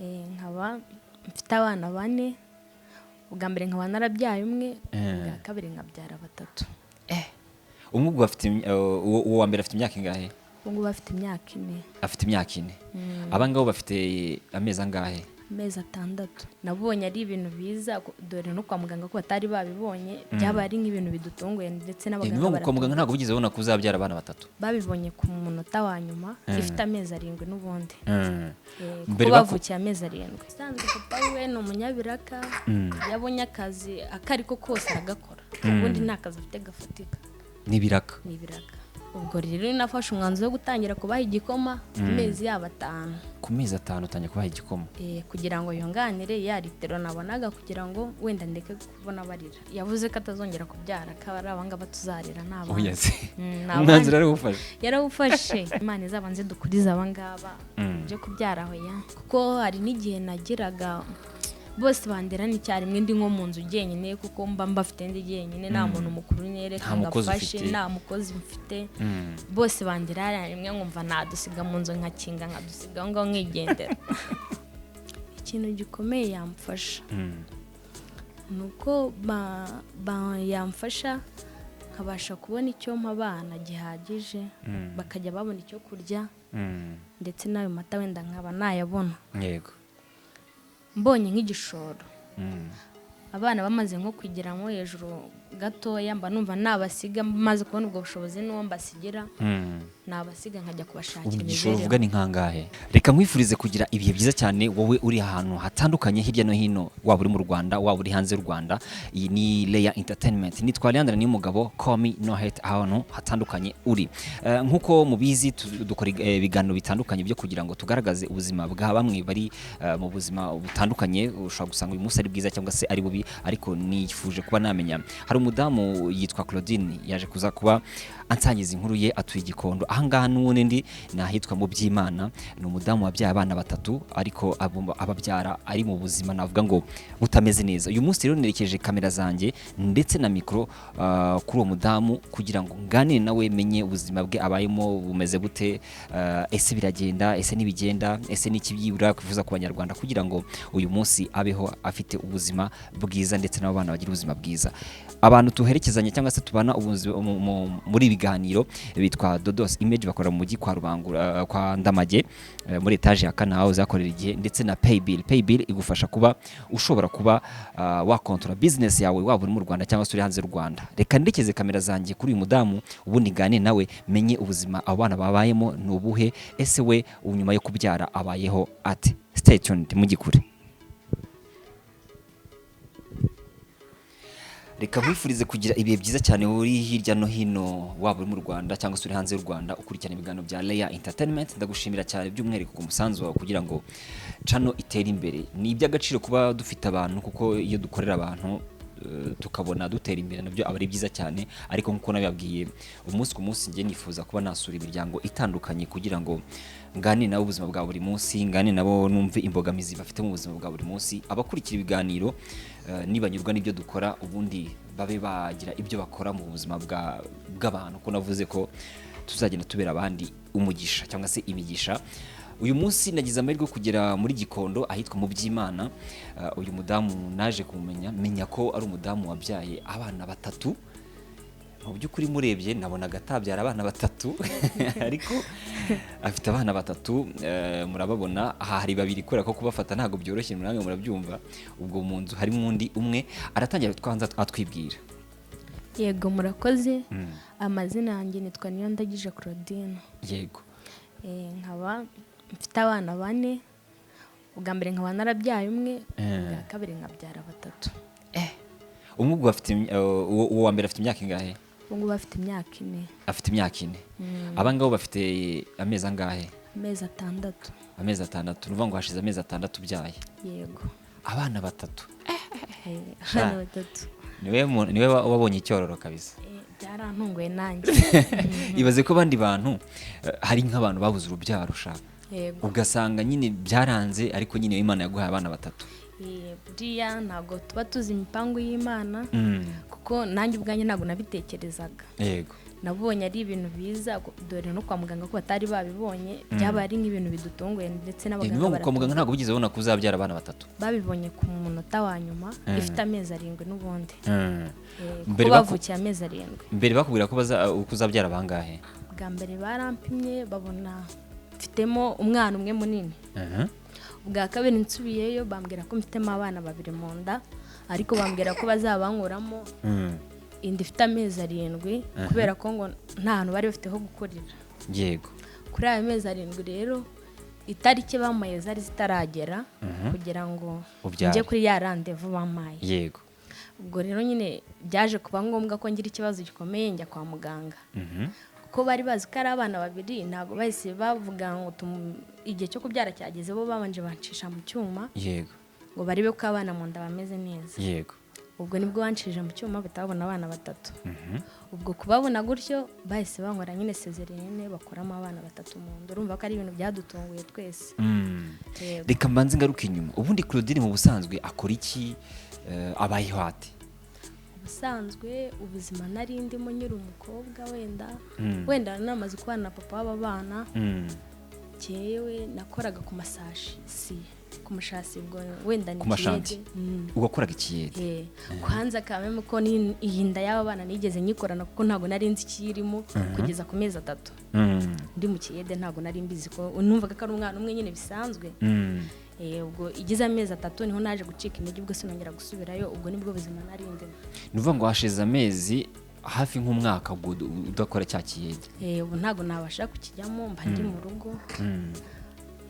Nkaba mfite abana bane. Ubwa mbere nkaba narabyaye umwe, ubwa kabiri nkabyara batatu. Umwe ubwo afite uwo wa mbere afite imyaka ingahe? Ubu ngubu afite imyaka 4. Afite imyaka 4. Aba ngabo bafite amezi angahe? Amezi 6. Nabonye ari ibintu biza, dore no kwa muganga ko batari babibonye, byaba ari nk'ibintu bidutunguye ndetse n'abaganga. Niyo kwa muganga ntabwo bigeze babona ko uzabyara abana batatu? Babibonye ku munota wa nyuma, ifite amezi 7 n'ubundi. Mbere kuko bavukiye amezi 7. Usanzwe papa we ni umunyabiraka, yabonye akazi akariko kose aragakora, ubundi nta kazi afite gafatika. N'ibiraka. N'ibiraka. Ubwo rero nafashe umwanzuro wo gutangira kubaha igikoma amezi yabo 5. Ku mezi 5 utangiye kubaha igikoma? Kugira ngo yunganire ya litiro nabonaga, kugira ngo wenda ndeke kubona barira. Yavuze ko atazongera kubyara, ko ari abangaba tuzarira nta bandi. Oya se. Umwanzuro yarawufashe? Yarawufashe. Imana izabanze dukurize abangaba byo kubyara aho ya. Kuko hari n'igihe nagiraga bose banderana icyarimwe, ndi nko mu nzu jyenyine, kuko mba mbafite ndi jyenyine, nta muntu mukuru nereka Nta mukozi ngo afashe, ufite. nta mukozi mfite. Bose bandera rimwe, nkumva nadusiga mu nzu nkakinga, nkadusiga aho ngaho nkigendera. Ikintu gikomeye yamfasha ni uko yamfasha nkabasha kubona icyo mpa abana gihagije, bakajya babona icyo kurya, ndetse n'ayo mata wenda nkaba nayabona. Mbonye nk'igishoro, abana bamaze nko kwigira nko hejuru gatoya, mba numva nabasiga maze kubona ubwo bushobozi n'uwo mbasigira, nabasiga nkajya kubashakira Ubu igishoro imibereho. uvuga ni nkangahe? Reka nkwifurize kugira ibihe byiza cyane wowe uri ahantu hatandukanye hirya no hino, waba uri mu Rwanda, waba uri hanze y'u Rwanda. Iyi ni Leya Entertainment, nitwa Leandre Niyomugabo, call me no hate ahantu hatandukanye uri. Nkuko mubizi dukora ibiganiro bitandukanye byo kugira ngo tugaragaze ubuzima bwa bamwe bari mu buzima butandukanye. Ushobora gusanga uyu munsi ari bwiza cyangwa se ari bubi, ariko nifuje kuba namenya. Hari umudamu yitwa Claudine, yaje kuza kuba ansangiza inkuru ye, atuye Gikondo. Ahangaha n'ubundi ndi ni ahitwa mu Byimana. Ni umudamu wabyaye abana batatu, ariko ababyara ari mu buzima navuga ngo butameze neza. Uyu munsi rero nerekeje kamera zanjye ndetse na mikoro kuri uwo mudamu kugira ngo nganire nawe, menye ubuzima bwe abayemo bumeze gute, ese biragenda, ese ntibigenda, ese n'iki byibura kwifuza ku banyarwanda kugira ngo uyu munsi abeho afite ubuzima bwiza ndetse n'abo bana bagira ubuzima bwiza. Abantu tuherekezanya cyangwa se tubana muri ibiganiro bitwa Dodos Image, bakora mu mujyi kwa Rubangura, kwa Ndamage, muri etage ya kane aho uzakorera igihe, ndetse na Paybill. Paybill igufasha kuba ushobora kuba wakontora business yawe, waba uri mu Rwanda cyangwa se uri hanze y'u Rwanda. Reka ndekeze kamera zanjye kuri uyu mudamu, ubundi nganire nawe menye ubuzima abo bana babayemo ni ubuhe, ese we ubu nyuma yo kubyara abayeho ate. Stay tuned, mugikure. Reka nkwifurize kugira ibihe byiza cyane uri hirya no hino, waba uri mu Rwanda cyangwa se uri hanze y'u Rwanda, ukurikirana ibiganiro bya Leya Entertainment. Ndagushimira cyane by'umwihariko ku musanzu wawe kugira ngo channel itere imbere. Ni iby'agaciro kuba dufite abantu, kuko iyo dukorera abantu tukabona dutera imbere nabyo aba ari byiza cyane. Ariko nkuko nabibabwiye, umunsi ku munsi njye nifuza kuba nasura imiryango itandukanye kugira ngo nganire nabo ubuzima bwa buri munsi, nganire nabo numve imbogamizi bafite mu buzima bwa buri munsi. Abakurikira ibiganiro nibanyurwa n'ibyo dukora, ubundi babe bagira ibyo bakora mu buzima bw'abantu, kuko navuze ko tuzagenda tubera abandi umugisha cyangwa se imigisha. Uyu munsi nagize amahirwe yo kugera muri Gikondo ahitwa mu Byimana. Uyu mudamu naje kumumenya, menya ko ari umudamu wabyaye abana batatu. Mu by'ukuri murebye nabonaga atabyara abana batatu, ariko afite abana batatu. Murababona aha hari babiri, kubera ko kubafata ntabwo byoroshye, namwe murabyumva. Ubwo mu nzu harimo undi umwe. Aratangira twanza atwibwira. Yego, murakoze. Amazina yanjye nitwa Niyondagije Claudine. Nkaba mfite abana bane. Ubwa mbere nkaba narabyaye umwe, ubwa kabiri nkabyara batatu. Umwe ubwo afite uwo wa mbere afite imyaka ingahe? Ubu ngubu afite imyaka 4. Afite imyaka 4. Aba ngabo bafite amezi angahe? Amezi 6. Amezi 6, ni ukuvuga ngo hashize amezi 6 ubyaye. Yego. Abana batatu. Abana batatu. Niwe wabonye icyororo kabisa. Byarantunguye nanjye. Ibaze ko abandi bantu, hari nk'abantu babuze urubyaro sha. Ugasanga nyine byaranze, ariko nyine Imana yaguhaye abana batatu. Buriya ntabwo tuba tuzi imipangu y'Imana, kuko nanjye ubwanjye ntabwo nabitekerezaga. Nabonye ari ibintu biza, dore no kwa muganga ko batari babibonye, byaba ari nk'ibintu bidutunguye ndetse n'abaganga. Niyo kwa muganga ntabwo bigeze babona ko uzabyara abana batatu? Babibonye ku munota wa nyuma, ifite amezi 7 n'ubundi. Mbere Kuko bavukiye amezi 7. Mbere bakubwira ko uzabyara bangahe? Bwa mbere barampimye babona mfitemo umwana umwe munini. Ubwa kabiri nsubiyeyo bambwira ko mfitemo abana babiri mu nda, ariko bambwira ko bazabankuramo inda ifite amezi 7 kubera ko ngo nta hantu bari bafite ho gukorera. Yego. Kuri ayo mezi 7 rero itariki bamaye zari zitaragera kugira ngo Ubyare. njye kuri ya randevu bamaye. Yego. Ubwo rero nyine byaje kuba ngombwa ko ngira ikibazo gikomeye njya kwa muganga. Kuko bari bazi ko ari abana babiri, ntabwo bahise bavuga ngo igihe cyo kubyara cyageze, bo babanje bancisha mu cyuma. Yego. Ngo barebe ko abana mu nda bameze neza. Yego. Ubwo nibwo banshije mu cyuma batabona abana batatu. Ubwo kubabona gutyo bahise bankora nyine sezeriyene, bakuramo abana batatu mu nda. Urumva ko ari ibintu byadutunguye twese. Yego. Reka mbanze ngaruke inyuma. Ubundi Claudine mu busanzwe akora iki? Abayeho ate? Ubusanzwe ubuzima nari ndimo nyiri umukobwa, wenda wenda namaze kubana na papa w'aba bana, jyewe nakoraga ku masashi, si ku mashasi, ubwo wenda ni Ku mashanti. ikiyede. Ugakoraga ikiyede? Kwanza kameme ko iyi nda y'aba bana nigeze nyikorana, kuko ntabwo nari nzi ikiyirimo kugeza ku mezi 3. Ndi mu kiyede ntabwo nari mbizi, ko numvaga ko ari umwana umwe nyine bisanzwe. Ubwo igize amezi 3 niho naje gucika intege, ubwo sinongera gusubirayo. Ubwo nibwo buzima nari ndimo. Ni ukuvuga ngo hashize amezi hafi nk'umwaka ubwo udakora cya kiyede. Ubu ntabwo nabasha kukijyamo, mba ndi mu rugo.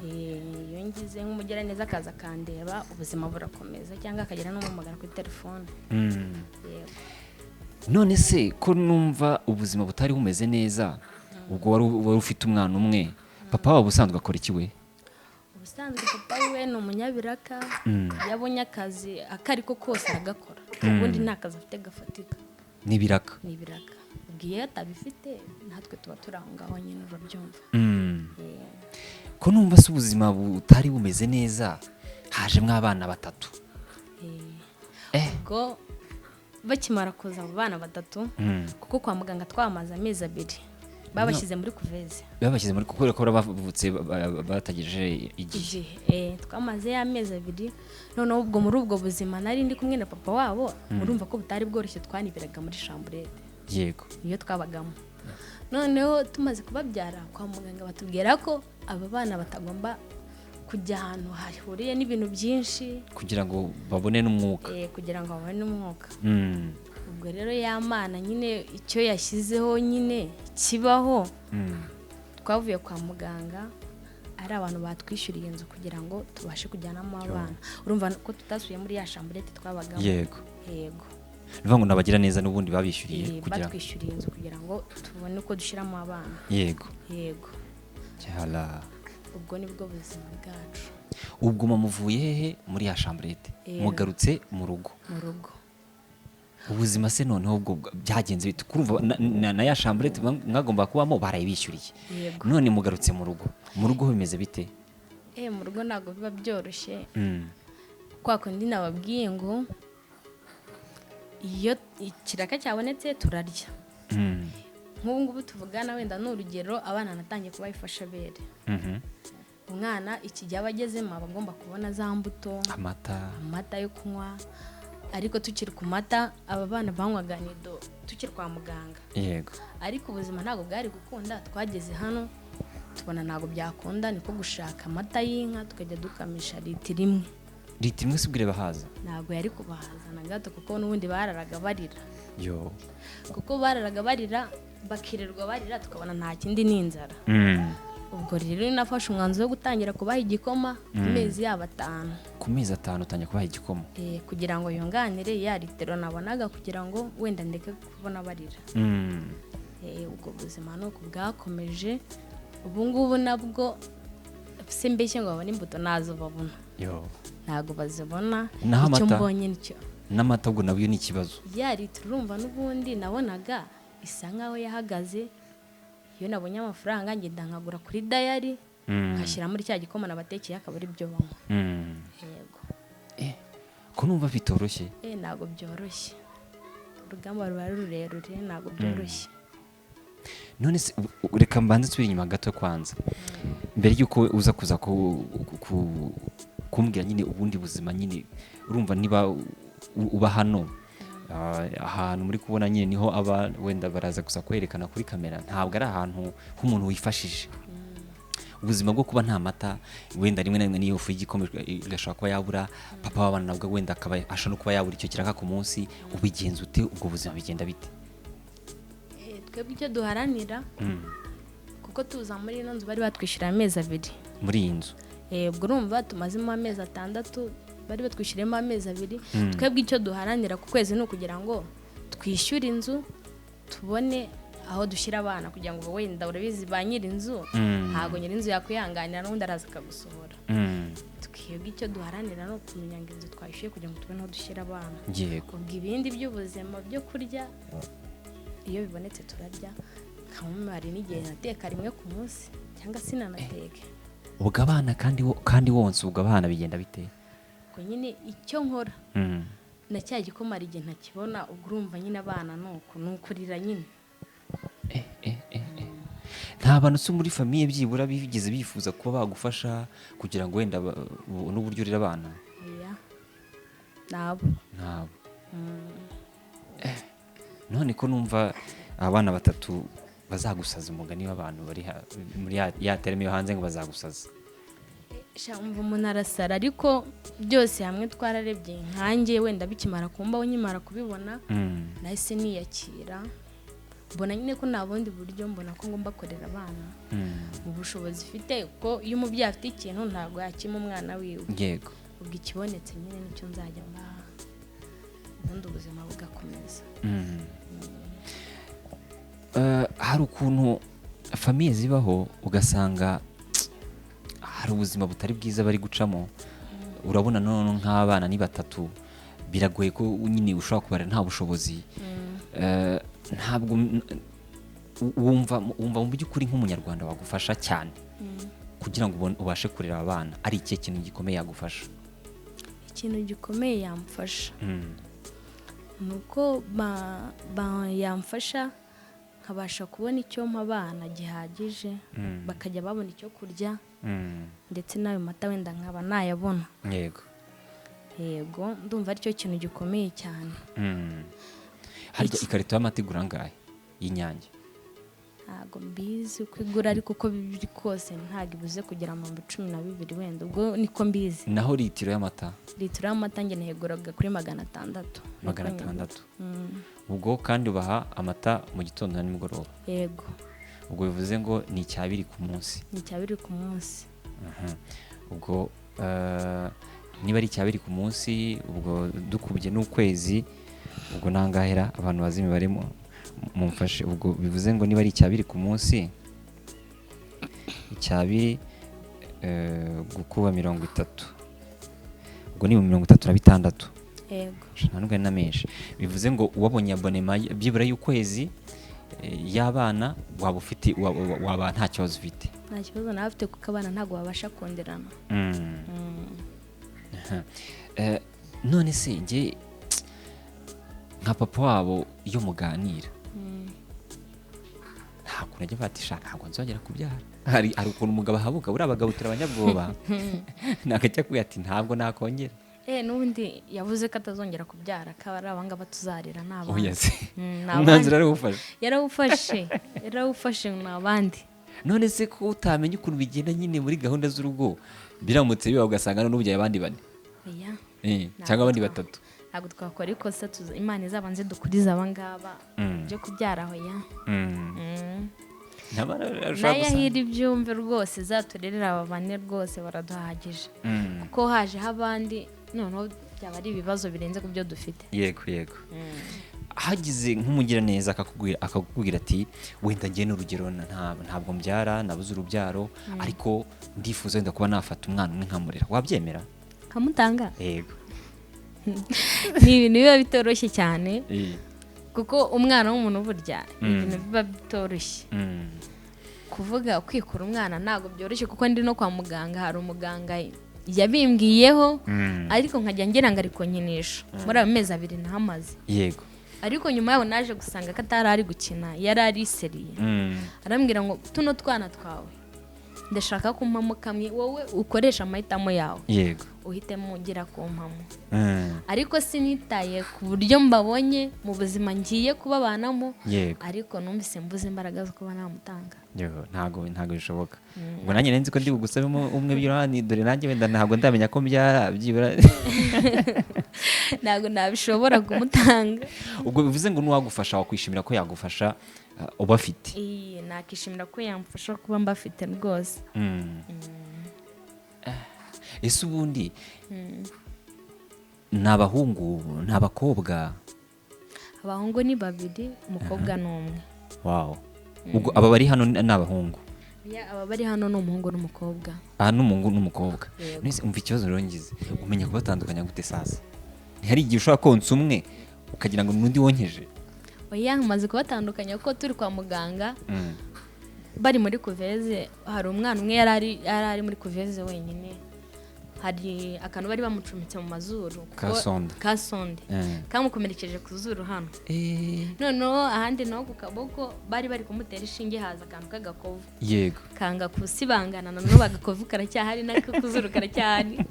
Iyo ngize nk'umugiraneza akaza akandeba, ubuzima burakomeza, cyangwa akagera n'umuhamagara kuri telefone. Yego. None se ko numva ubuzima butari bumeze neza, ubwo wari ufite umwana umwe, papa wabo ubusanzwe akora iki we? Ubusanzwe papa we ni umunyabiraka. Iyo abonye akazi ako ari ko kose aragakora, ubundi nta kazi afite gafatika. N'ibiraka. Ni ibiraka. Ubwo iyo atabifite natwe tuba turi aho ngaho nyine, urabyumva. Ko numva se ubuzima butari bumeze neza, hajemo abana batatu. Ubwo bakimara kuza abo bana batatu, kuko kwa muganga twamaze amezi 2 babashyize muri kuveze. Babashyize muri, kubera ko bavutse batagejeje igihe. Igihe. Twamaze amezi 2. Noneho ubwo muri ubwo buzima nari ndi kumwe na papa wabo, urumva ko butari bworoshye, twaniberaga muri chambrette. Yego. Niyo twabagamo. Noneho tumaze kubabyara kwa muganga batubwira ko aba bana batagomba kujya ahantu hahuriye n'ibintu byinshi, kugira ngo babone n'umwuka. Kugira ngo babone n'umwuka. Ubwo rero ya mana nyine icyo yashyizeho nyine kibaho. Twavuye kwa muganga ari abantu batwishyuriye inzu kugira ngo tubashe kujyanamo abana. Urumva ko tutasubiye muri ya chambrette twabagamo. Yego. Yego. Bivuga ngo nabagira neza n'ubundi babishyuriye kugira Batwishyuriye inzu kugira ngo tubone uko dushyiramo abana. Yego. Yego. Cyala. Ubwo nibwo buzima bwacu. Ubwo muvuye hehe muri ya chambrette? Mugarutse mu rugo. Mu rugo. Ubuzima se noneho ubwo byagenze bite? Kurumva na ya chambrette mwagomba kubamo barayibishyuriye. Yego. None mugarutse mu rugo. Mu rugo bimeze bite? Mu rugo ntabwo biba byoroshye. Kwa kundi nababwiye ngo iyo ikiraka cyabonetse turarya. Nk'ubu ngubu tuvugana, wenda ni urugero, abana natangiye kubaha bere. Umwana iki gihe aba agezemo aba agomba kubona za mbuto, amata, amata yo kunywa. Ariko tukiri ku mata, aba bana banywaga nido tukiri kwa muganga. Yego. Ariko ubuzima ntabwo bwari gukunda. Twageze hano tubona ntabwo byakunda, niko gushaka amata y'inka tukajya dukamisha litiro imwe. Litiro imwe si ubwire bahaza? Ntabwo yari kubahaza na gato, kuko n'ubundi bararaga barira. Yo. Kuko bararaga barira, bakirirwa barira, tukabona nta kindi ni inzara. Ubwo rero nafashe umwanzuro wo gutangira kubaha igikoma ku mezi yabo 5. Ku mezi 5 utangira kubaha igikoma? Kugira ngo yunganire ya litiro nabonaga, kugira ngo wenda ndeke kubona barira. Ubwo buzima ni uku bwakomeje. Ubu ngubu nabwo se mbeshye ngo babone imbuto, nazo babona. Yo. Ntabwo bazibona. Naho Icyo amata? mbonye nicyo. N'amata ubwo nabyo ni ikibazo. Ya litiro urumva n'ubundi nabonaga isa nkaho yahagaze. Iyo nabonye amafaranga ngenda nkagura kuri dayari, nkashyira muri cya gikoma nabatekeye, akaba ari byo banywa. Yego. Ko numva bitoroshye. Ntabwo byoroshye, urugamba ruba rurerure, ntabwo byoroshye. None se reka mbanze nsubire inyuma gato kwanza, mbere y'uko uza kuza kumbwira nyine ubundi buzima nyine. Urumva niba uba hano, ahantu muri kubona nyine niho aba, wenda baraza gusa kwerekana kuri kamera, ntabwo ari ahantu h'umuntu wifashije. Ubuzima bwo kuba nta mata, wenda rimwe na rimwe n'iyo fu y'igikoma igashobora kuba yabura, papa w'abana nabwo wenda akaba ashobora no kuba yabura icyo kiraka ku munsi, ubigenza ute? Ubwo buzima bigenda bite? Twebwe icyo duharanira, kuko tuza muri ino nzu bari batwishyura amezi 2. Muri iyi nzu? Ubwo urumva tumazemo amezi 6, bari batwishyuriyemo amezi 2. Twebwe icyo duharanira ku kwezi ni ukugira ngo twishyure inzu, tubone aho dushyira abana, kugira ngo wenda urabizi ba nyir'inzu, ntabwo nyir'inzu yakwihanganira, n'ubundi araza akagusohora. Twebwe icyo duharanira ni ukumenya ngo inzu twayishyuye kugira ngo tubone aho dushyira abana. Ubwo ibindi by'ubuzima byo kurya, iyo bibonetse turarya. Kamwe hari n'igihe nateka rimwe ku munsi cyangwa sinanateke. Ubwo abana kandi wonsa, ubwo abana bigenda bite? Ubwo nyine icyo nkora, na cya gikoma hari igihe ntakibona, ubwo urumva nyine abana ni uko, ni ukurira nyine. Nta bantu se muri famille byibura bigeze bifuza kuba bagufasha kugira ngo wenda ubone uburyo urera abana? Oya, nabo. Ntabwo. None ko numva abana 3 bazagusaza, umugani w'abantu bari muri ya terme yo hanze ngo bazagusaza. Sha, umva umuntu arasara, ariko byose hamwe twararebye. Nkanjye wenda bikimara kumbaho, nkimara kubibona, nahise niyakira, mbona nyine ko nta bundi buryo, mbona ko ngomba kurera abana mu bushobozi mfite, kuko iyo umubyeyi afite ikintu ntabwo yakima umwana wiwe. Ubwo ikibonetse nyine nicyo nzajya mbaha, ubundi ubuzima bugakomeza. Hari ukuntu famille zibaho ugasanga hari ubuzima butari bwiza bari gucamo. Urabona none nk'abana ni 3, biragoye ko nyine ushobora kubara nta bushobozi. Ntabwo wumva mu by'ukuri nk'umunyarwanda wagufasha cyane kugira ngo ubashe kurera abana, ari ikihe kintu gikomeye yagufasha? Ikintu gikomeye yamfasha ni uko yamfasha nkabasha kubona icyo mpa abana gihagije, bakajya babona icyo kurya, ndetse n'ayo mata wenda nkaba nayabona. Yego, ndumva aricyo kintu gikomeye cyane. Harya ikarito y'amata igura angahe y'Inyange? Ntabwo mbizi uko igura, ariko uko biri kose ntabwo ibuze kugera mu 12,000 wenda, ubwo niko mbizi. Naho litiro y'amata? Litiro y'amata njye nayiguraga kuri 600. 600. Ubwo kandi ubaha amata mu gitondo na nimugoroba? Yego. Ubwo bivuze ngo ni 2 ku munsi. Ni 2 ku munsi. Ubwo niba ari 2 ku munsi, ubwo dukubye n'ukwezi, ubwo nangahera abantu bazi imibare mumfashe. Ubwo bivuze ngo niba ari 2 ku munsi, 2 gukuba 30, ubwo ni 36. Yego. Nta nubwo ari na menshi. Bivuze ngo uwabonye abonema byibura y'ukwezi y'abana, waba ufite, waba nta kibazo ufite. Nta kibazo nawe afite, kuko abana ntabwo babasha konderana. None se njye nka papa wabo iyo muganira, nta kuntu ajya batisha ntabwo nzongera kubyara? Hari ukuntu umugabo ahabuka, buriya abagabo turi abanyabwoba, ntakajya kubwira ati ntabwo nakongera. N'ubundi yavuze ko atazongera kubyara, ko ari abangaba tuzarera ni abandi. Oya se. Ni Umwanzuro abandi. yarawufashe. Yarawufashe, ni abandi. None se ko utamenya ukuntu bigenda nyine muri gahunda z'urugo, biramutse biba ugasanga none ubyaye abandi 4? Oya. Cyangwa abandi 3. Ntabwo twakora ikosa, Imana izabanze dukurize abangaba byo kubyara aho ya. Ntabara Nayo ashobora gusanga. ahira ibyumve rwose, izaturerera aba bane rwose baraduhagije. Kuko hajeho abandi noneho byaba ari ibibazo birenze ku byo dufite. Yego, yego. Hagize nk'umugiraneza akakubwira ati wenda ngiye n'urugero ntabwo mbyara, nabuze urubyaro, ariko ndifuza wenda kuba nafata umwana umwe nkamurera, wabyemera? Nkamutanga? Yego. Ni ibintu biba bitoroshye cyane. Kuko umwana w'umuntu burya ni ibintu biba bitoroshye. Kuvuga kwikura umwana ntabwo byoroshye, kuko ndi no kwa muganga hari umuganga yabimbwiyeho, ariko nkajya ngira ngo ari kunkinisha muri ayo mezi 2 nahamaze. Ariko nyuma yaho naje gusanga ko atari ari gukina, yari ari seriye. Arambwira ngo tuno twana twawe ndashaka kumpamo kamwe, wowe ukoresha amahitamo yawe, uhitemo ugira kumpamo. Ariko sinitaye ku buryo mbabonye mu buzima ngiye kubabanamo, ariko numvise mbuze imbaraga zo kuba namutanga. Ntago bishoboka. Ubwo nanjye nzi ko ndi bugusabemo umwe byibura, dore nanjye wenda ntabwo ndamenya ko mbyara byibura. Ntabwo nabishobora kumutanga. Ubwo bivuze ngo n'uwagufasha wakwishimira ko yagufasha ubafite. Nakishimira ko yamfasha kuba mbafite rwose. Ese ubundi ni abahungu ni abakobwa? Abahungu ni babiri, umukobwa ni umwe. Wow. Ubwo aba bari hano ni abahungu? Aba bari hano ni umuhungu n'umukobwa. Aha ni umuhungu n'umukobwa. Nese umva ikibazo rero ngize, umenya kubatandukanya gute sasa? Ntihari igihe ushobora konsa umwe ukagira ngo n'undi wonkeje? Oya, maze kubatandukanya kuko turi kwa muganga bari muri kuveze, hari umwana umwe yari ari muri kuveze wenyine, hari akantu bari bamucumitse mu mazuru ka sonde kamukomerekeje ku zuru hano, noneho ahandi naho ku kaboko bari bari kumutera ishinge, haza akantu k'agakovu, yego, kanga kusibangana, noneho agakovu karacyahari n'ako ku zuru karacyahari,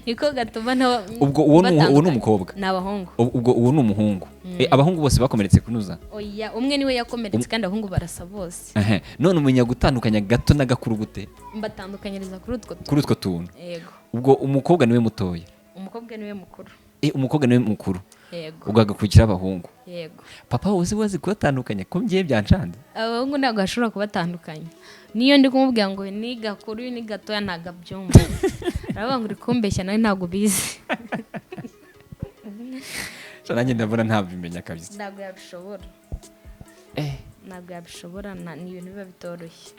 niko gatuma ubwo uwo ni umukobwa, ni abahungu, ubwo uwo ni umuhungu. Abahungu bose bakomeretse kunuza? Oya, umwe niwe yakomeretse kandi abahungu barasa bose. None umenya gutandukanya gato n'agakuru gute? Mbatandukanyiriza kuri utwo tuntu. Yego. Ubwo umukobwa niwe mutoya? Umukobwa niwe mukuru. Umukobwa niwe mukuru. Yego. Ubwo agakurikira abahungu. Yego. Papa wowe wazi kubatandukanya ko ngiye byancanze? Abahungu ntabwo bashobora kubatandukanya. Niyo ndi kumubwira ngo ni gakuru ni gatoya ntabwo abyumva. Aravuga ngo uri kumbeshya nawe ntabwo ubizi. Nanjye ndabona ntabimenya kabisa. Ntabwo yabishobora. Ntabwo yabishobora, ni ibintu biba bitoroshye.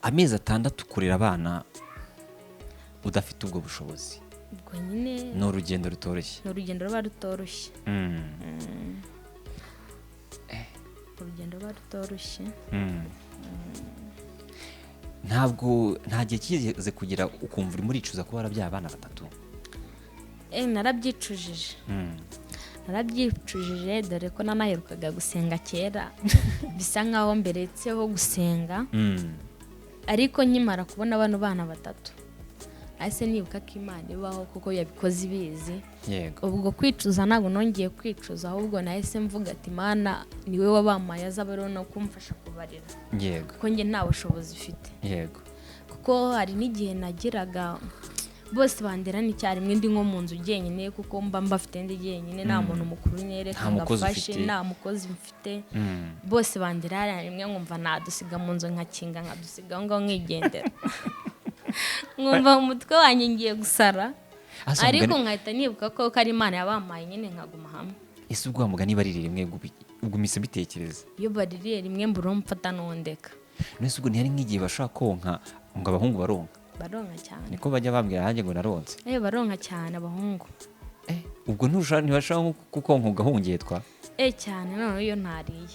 Amezi 6 kurera abana udafite ubwo bushobozi, ubwo nyine ni urugendo rutoroshye. Ni urugendo ruba rutoroshye. Urugendo ruba rutoroshye. Ntabwo nta gihe kigeze kugira ukumva urimo uricuza kuba warabyaye abana 3? Narabyicujije. Narabyicujije dore ko nanaherukaga gusenga kera, bisa nkaho mberetseho gusenga, ariko nkimara kubona bano bana 3 ase nibuka ko Imana ibaho kuko yabikoze ibizi. Yego. Ubwo kwicuza ntabwo nongeye kwicuza, ahubwo nahise mvuga ati Mana niwe wabamaye azaba rero no kumfasha kubarira. Yego. Kuko njye nta bushobozi mfite. Yego. Kuko hari n'igihe nagiraga bose banderana icyarimwe ndi nko mu nzu jyenyine, kuko mba mbafite ndi jyenyine, nta muntu mukuru nyereka ngo afashe, nta mukozi mfite, bose bandera rimwe nkumva nadusiga mu nzu nkakinga nkadusiga aho ngaho nkigendera. Nkumva umutwe wanjye ngiye gusara, ariko nkahita nibuka ko ari Imana yabampaye nyine nkaguma hamwe. Ese ubwo wa mugani baririye rimwe ubwo mise mbitekereza? Iyo baririye rimwe mbura mfata n'undeka. Nese ubwo ntihari nk'igihe bashobora konka ngo abahungu baronka? Baronka cyane. Niko bajya bambwira hanjye ngo naronse. Baronka cyane abahungu. Ubwo ntibashobora kukonka ugahungetwa? Cyane, noneho iyo ntariye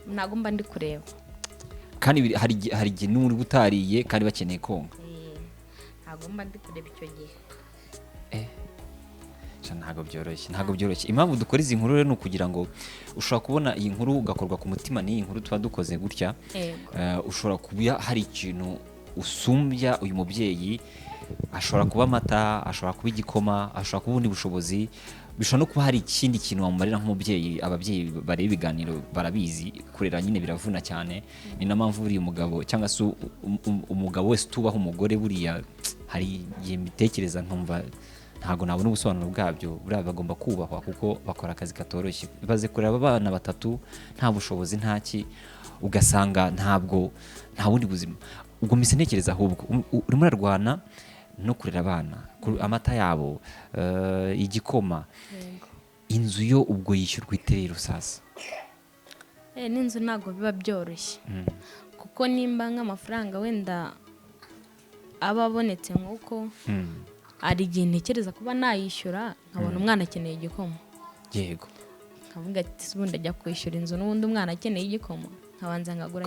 ntabwo mba ndi kureba. Kandi hari igihe n'uri utariye kandi bakeneye konka. Ntabwo mba ndi kureba icyo gihe. Ntabwo byoroshye, ntabwo byoroshye. Impamvu dukora izi nkuru rero ni ukugira ngo ushobora kubona iyi nkuru ugakorwa ku mutima n'iyi nkuru tuba dukoze gutya. Ushobora kuba hari ikintu usumbya uyu mubyeyi, ashobora kuba amata, ashobora kuba igikoma, ashobora kuba ubundi bushobozi, bishobora no kuba hari ikindi kintu wamumarira nk'umubyeyi. Ababyeyi bareba ibiganiro barabizi, kurera nyine biravuna cyane. Ni na mpamvu buriya umugabo cyangwa se umugabo wese utubaha umugore, buriya hari igihe mbitekereza nkumva ntabwo nabona ubusobanuro bwabyo. Buriya bagomba kubahwa kuko bakora akazi katoroshye. Baze kureba abana 3 nta bushobozi ntaki, ugasanga ntabwo nta bundi buzima. Ubwo mise ntekereza ahubwo urimo urarwana no kurera abana, amata yabo, igikoma, inzu yo ubwo yishyurwa iterero sasa? N'inzu ntabwo biba byoroshye, kuko nimba nk'amafaranga wenda aba abonetse nk'uko hari igihe ntekereza kuba nayishyura nkabona umwana akeneye igikoma. Yego. Nkavuga ati ubundi ajya kwishyura inzu n'ubundi umwana akeneye igikoma, nkabanza nkagura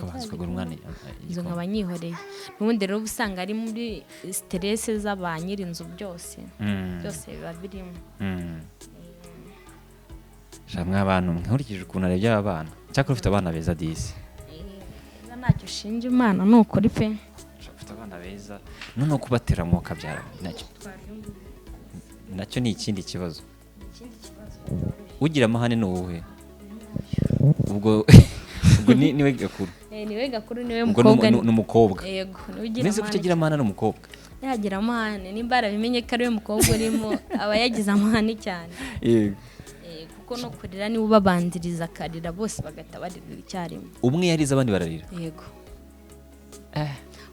inzu nkaba nyihoreye. N'ubundi rero usanga ari muri stress z'aba nyiri inzu, byose byose biba birimo. Sha mw'abantu, nkurikije ukuntu arebye aba bana, cyakora ufite abana beza disi. Beza, ntacyo ushinja Imana, ni ukuri pe. Sha, ufite abana beza, noneho kubatera mu kabyara nacyo ni ikindi kibazo. Ikindi kibazo. Ugira amahane ni uwuhe? Ubwo niwe gakuru? Niwe gakuru, niwe Ubwo mukobwa. Ni umukobwa. Yego, niwe ugira Mbese kuki amahane. agira amahane ari umukobwa? Yagira amahane nimba yarabimenye ko ariwe mukobwa urimo, aba yagize amahane cyane. Kuko no kurira niwe ubabanziriza, akarira bose bagahita baririra icyarimwe. Umwe yarize abandi bararira? Yego.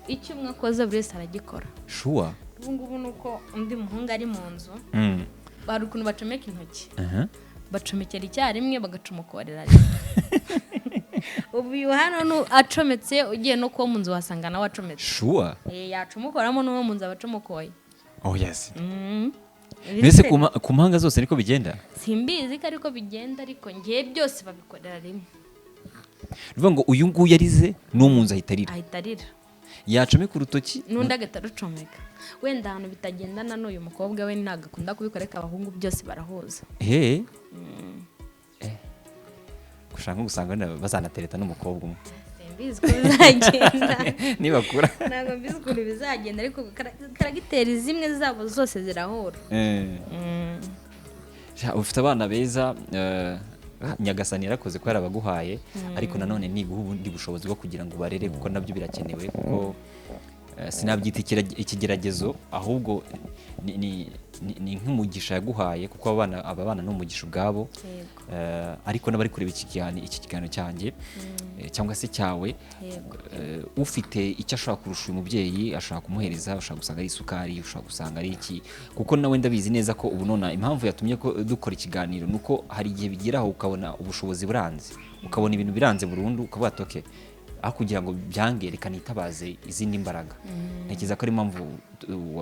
Icyo umwe akoze buri wese aragikora. Sure? Ubu ngubu ni uko undi muhungu ari mu nzu, hari ukuntu bacomeka intoki, bacomekera icyarimwe, bagacomokorera rimwe. Ubu uyu hano acometse, ugiye no kuba mu nzu wasanga nawe acometse. Sure? Yacomokoramo n'uwo mu nzu aba acomokoye. Oh yes. Mbese ku mpanga zose niko bigenda? Simbizi ko ariko bigenda, ariko ngewe byose babikorera rimwe. Ni ukuvuga ngo uyu nguyu yarize, n'uwo mu nzu ahita arira? Ahita arira. Yacomeka urutoki? N'undi agahita arucomeka. Wenda ahantu bitagendana n'uyu mukobwa we, ntabwo akunda kubikora, ariko abahungu byose barahuza. He, gushaka nko gusanga wenda bazanatereta n'umukobwa umwe. Simbizi ko bizagenda. Nibakura. Ntabwo mbizi ukuntu bizagenda, ariko caractère zimwe zabo zose zirahura. Sha, ufite abana beza. Nyagasani yarakoze ko yarabaguhaye, ariko nanone niguha ubundi bushobozi bwo kugira ngo ubarere, kuko nabyo birakenewe, kuko sinabyita ikigeragezo, ahubwo ni nk'umugisha yaguhaye, kuko aba bana ni umugisha ubwabo. Ariko n'abari kureba iki kiganiro cyanjye, cyangwa se cyawe, ufite icyo ashobora kurusha uyu mubyeyi, ashobora kumuhereza, ushobora gusanga ari isukari, ushobora gusanga ari iki, kuko nawe ndabizi neza ko ubu nona impamvu yatumye ko dukora ikiganiro ni uko hari igihe bigeraho ukabona ubushobozi buranze, ukabona ibintu biranze burundu, ukavuga ati: "Okay, aho kugira ngo byange, reka nitabaze izindi mbaraga." Ntekereza ko ari impamvu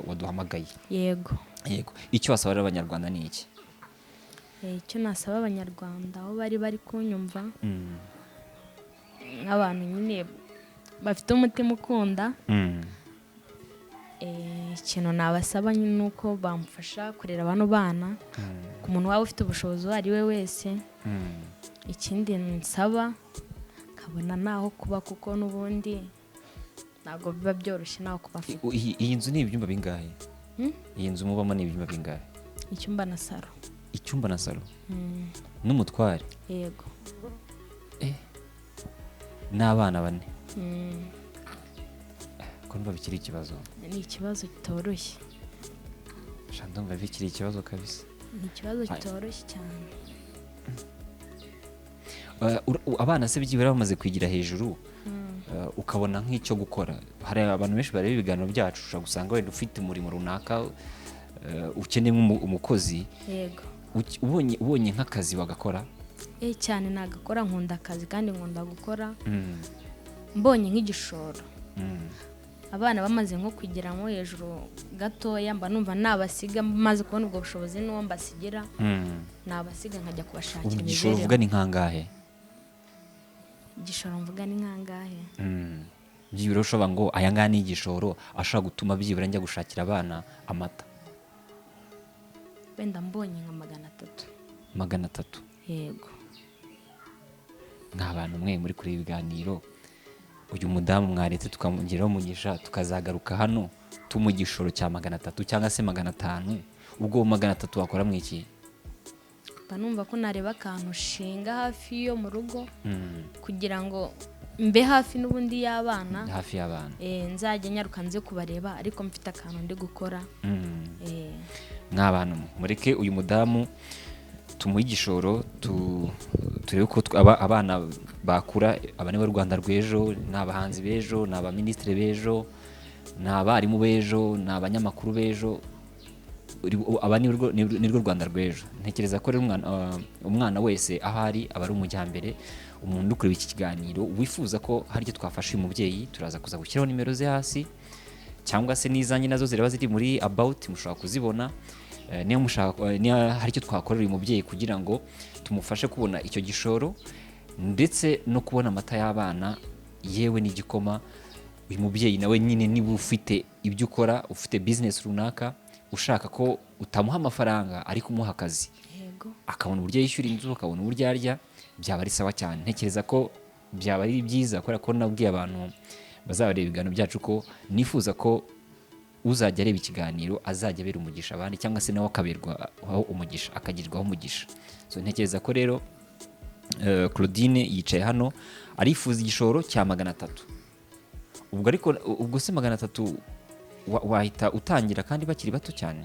waduhamagaye. Yego. Yego, icyo wasaba rero Abanyarwanda ni iki? Icyo nasaba Abanyarwanda aho bari kunyumva, nk'abantu nyine bafite umutima ukunda, ikintu nabasaba nyine ni uko bamufasha kurera bano bana, ku muntu waba ufite ubushobozi uwo ari we wese. Ikindi nsaba, nkabona naho kuba, kuko n'ubundi ntabwo biba byoroshye naho kuba afite. Iyi nzu ni ibyumba bingahe? Hmm? Iyi nzu mubamo ni ibyumba bingahe? Icyumba na salo. Icyumba na salo n'umutware? Yego. N'abana bane? Ko numva bikiri ikibazo. Ni ikibazo kitoroshye. Sha, ndumva bikiri ikibazo kabisa. Ni ikibazo Hai. kitoroshye cyane. Abana se byibura bamaze kwigira hejuru, ukabona nk'icyo gukora, hari abantu benshi bareba ibiganiro byacu, ushobora gusanga wenda ufite umurimo runaka, ukeneye umukozi. Yego. Ubonye nk'akazi wagakora? Cyane, nagakora. Nkunda akazi kandi nkunda gukora. Mbonye nk'igishoro, abana bamaze nko kugeramo hejuru gatoya, mba numva nabasiga maze kubona ubwo bushobozi n'uwo mbasigira, nabasiga nkajya kubashakira Ubu igishoro imibereho. uvuga ni nkangahe? Igishoro mvuga ni nkangahe? Byibura ushobora ngo aya ngaya ni igishoro ashobora gutuma byibura njya gushakira abana amata. Wenda mbonye nka 300. 300? Yego. Nk'abantu mwe muri kureba ibiganiro, uyu mudamu mwaretse tukamugiraho umugisha, tukazagaruka hano tumuha igishoro cya 300 cyangwa se 500. Ubwo 300 wakora mu iki? Mba numva ko nareba akantu nshinga hafi yo mu rugo, kugira ngo mbe hafi n'ubundi y'abana. Hafi y'abana. Nzajya nyaruka nze kubareba, ariko mfite akantu ndi gukora. Mw'abantu mwe, mureke uyu mudamu tumuhe igishoro, turebe ko abana bakura. Aba ni bo Rwanda rw'ejo, ni abahanzi b'ejo, ni abaminisitiri b'ejo, ni abarimu b'ejo, ni abanyamakuru b'ejo. Aba ni rwo Rwanda rw'ejo. Ntekereza ko rero umwana wese aho ari aba ari umujyambere. Umuntu uri kureba iki kiganiro wifuza ko hari icyo twafasha uyu mubyeyi, turaza kuza gushyiraho nimero ze hasi, cyangwa se n'izanjye nazo ziraba ziri muri about, mushobora kuzibona. Niba mushaka, niba hari icyo twakorera uyu mubyeyi kugira ngo tumufashe kubona icyo gishoro ndetse no kubona amata y'abana, yewe n'igikoma, uyu mubyeyi nawe nyine, niba ufite ibyo ukora, ufite business runaka, ushaka ko utamuha amafaranga ariko umuha akazi. Yego. Yego. Akabona uburyo yishyura inzu, akabona uburyo arya, byaba ari sawa cyane. Ntekereza ko byaba ari byiza, kubera ko nabwiye abantu bazabareba ibiganiro byacu ko nifuza ko uzajya areba ikiganiro azajya abera umugisha abandi, cyangwa se nawe akaberwaho umugisha, akagirwaho umugisha. So ntekereza ko rero Claudine yicaye hano arifuza igishoro cya 300. Ubwo ariko ubwo se 300 wahita utangira kandi bakiri bato cyane,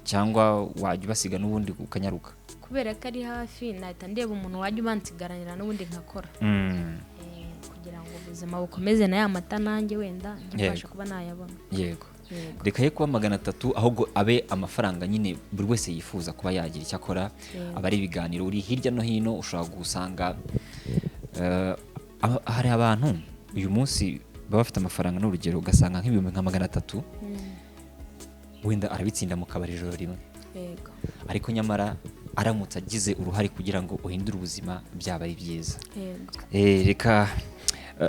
cyangwa wajya ubasiga n'ubundi ukanyaruka? Kubera ko ari hafi, nahita ndeba umuntu wajya ubansigaranira n'ubundi nkakora, kugira ngo ubuzima bukomeze, na ya mata nanjye wenda njye mbasha kuba nayabona. Yego. Yego. Reka ye kuba 300, ahubwo abe amafaranga nyine buri wese yifuza kuba yagira icyo akora. Aba ari ibiganiro uri hirya no hino ushobora gusanga hari abantu uyu munsi baba bafite amafaranga, n'urugero ugasanga nk'ibihumbi nka 300, wenda arabitsinda mu kabari ijoro rimwe. Yego. Ariko nyamara aramutse agize uruhare kugira ngo uhindure ubuzima, byaba ari byiza. Yego. Reka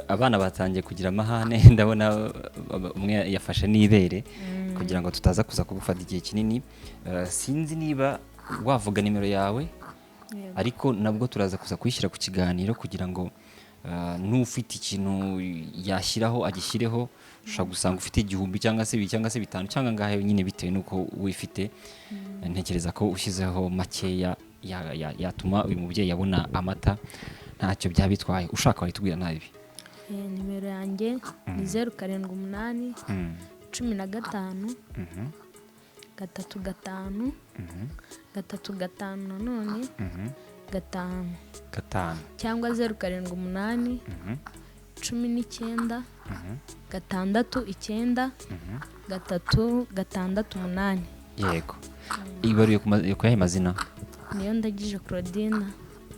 abana batangiye kugira amahane, ndabona umwe yafashe n'ibere, kugira ngo tutaza kuza kugufata igihe kinini. Sinzi niba wavuga nimero yawe. Yego. Ariko nabwo turaza kuza kuyishyira ku kiganiro kugira ngo n'ufite ikintu yashyiraho agishyireho. Ushobora gusanga ufite 1000 cyangwa se 2 cyangwa se 5 cyangwa ngahe nyine, bitewe n'uko wifite. Ntekereza ko ushyizeho makeya yatuma uyu mubyeyi abona amata, ntacyo byaba bitwaye. Ushaka wahita nabi. Nimero yanjye ni 078 15 3 5 3 5 nanone 5. 5. Cyangwa 078 19 6 9 3 6 8. Yego. Ibaruye ku yahe mazina? Niyo Ndagije Claudine.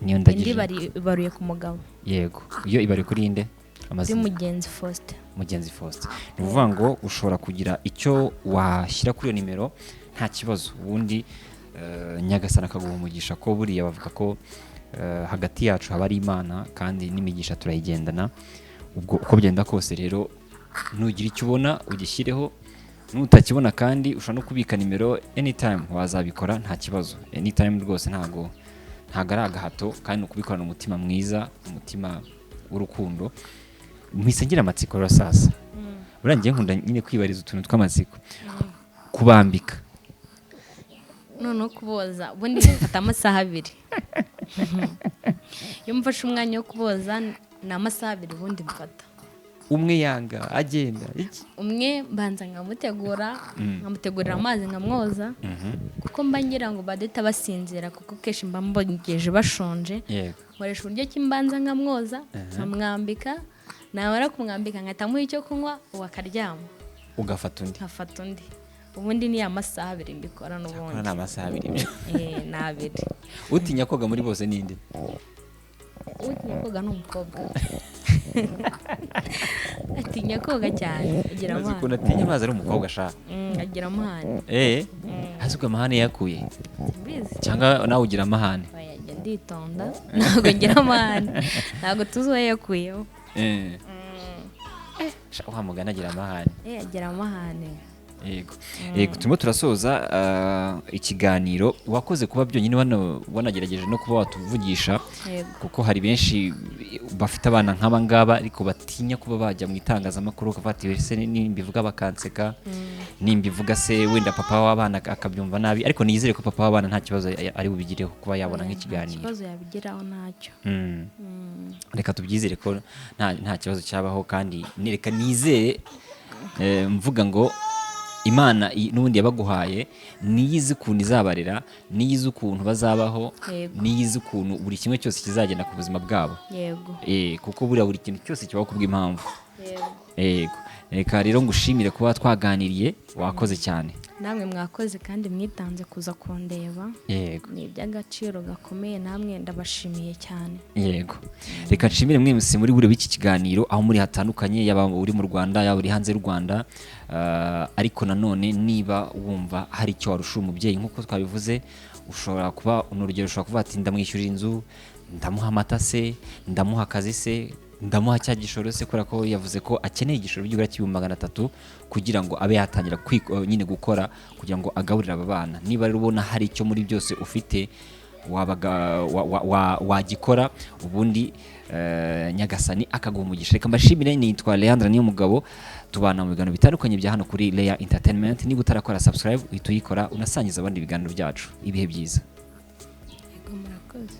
Niyo Indi Ndagije. Ibaruye ku mugabo. Yego, iyo ibaruye kuri inde? Kuri Amazina? Mugenzi Faustin. Mugenzi Faustin. Ni ukuvuga ngo ushobora kugira icyo washyira kuri iyo nimero nta kibazo, ubundi Nyagasani akaguha umugisha, ko buriya bavuga ko hagati yacu haba ari Imana kandi n'imigisha turayigendana. Ubwo uko byenda kose rero, nugira icyo ubona ugishyireho, nutakibona kandi ushobora no kubika nimero, anytime wazabikora nta kibazo, anytime rwose, ntago ari agahato, kandi ni ukubikorana umutima mwiza, umutima w'urukundo. Mpise ngira amatsiko rero sasa. Buriya ngiye nkunda nyine kwibariza utuntu tw'amatsiko. Kubambika? Noneho kuboza ubundi mfata amasaha 2. Iyo mfashe umwanya wo kuboza ni amasaha 2 ubundi mfata. Umwe yanga agenda iki? Umwe mbanza nkamutegura, nkamutegurira amazi, nkamwoza, kuko mba ngira ngo badahita basinzira, kuko kenshi mba mbogeje bashonje. Yego. Nkoresha uburyo ki mbanza nkamwoza, nkamwambika, namara kumwambika nkahita amuha icyo kunywa, uwo akaryama. Ugafata undi? Nkafata undi. Ubundi ni amasaha 2 mbikora n'ubundi. Ni amasaha 2. Ni 2. Utinya koga muri bose ninde? Utinya koga ni umukobwa, atinya koga cyane, agira Uzi ukuntu amahane. atinya amazi ari umukobwa ashaka. Agira amahane. Azi ubwo amahane yakuye? Simbizi. Cyangwa nawe ugira amahane? Oya, njya nditonda, ntabwo ngira amahane, ntabwo tuzi uwo yakuyeho. Sha, wa mugani agira amahane. Agira amahane. Yego. Yego, turimo turasoza ikiganiro. Wakoze kuba byonyine wanagerageje no kuba watuvugisha. Yego. Kuko hari benshi bafite abana nk'aba ngaba ariko batinya kuba bajya mu itangazamakuru, bakavuga ati ese nimbivuga bakanseka, nimbivuga se wenda papa w'abana akabyumva nabi. Ariko nizere ko papa w'abana nta kibazo ari bubigireho kuba yabona Oya, nta nk'ikiganiro. kibazo yabigeraho, ntacyo. Reka tubyizere ko nta kibazo cyabaho, kandi reka nizere mvuga ngo Imana n'ubundi yabaguhaye niyo izi ukuntu izabarera, niyo izi ukuntu bazabaho, Yego. niyo izi ukuntu buri kimwe cyose kizagenda ku buzima bwabo. Yego. Kuko buriya buri kintu cyose kibaho kubw'impamvu. Yego. Yego, reka rero ngushimire kuba twaganiriye, wakoze cyane. Namwe mwakoze kandi mwitanze kuza kundeba. Yego. Ni iby'agaciro gakomeye, namwe ndabashimiye cyane. Yego, reka nshimire mwese muri buri w'iki kiganiro aho muri hatandukanye, yaba uri mu Rwanda, yaba uri hanze y'u Rwanda. Ariko nanone niba wumva hari icyo warusha umubyeyi nk'uko twabivuze, ushobora kuba ni urugero, ushobora kuvuga ati ndamwishyurira inzu, ndamuha amata se, ndamuha akazi se. Ndamuha cya gishoro se, kubera ko yavuze ko akeneye igishoro byibura 300,000 kugira ngo abe yatangira nyine gukora kugira ngo agaburire aba bana. Niba rero ubona hari icyo muri byose ufite wabaga wagikora, ubundi Nyagasani akaguha umugisha. Reka mbashimire. Nitwa Leandra Niyomugabo, tubana mu biganiro bitandukanye bya hano kuri Leya Entertainment. Niba utarakora subscribe, uhita uyikora, unasangiza abandi ibiganiro byacu. Ibihe byiza. Yego, murakoze.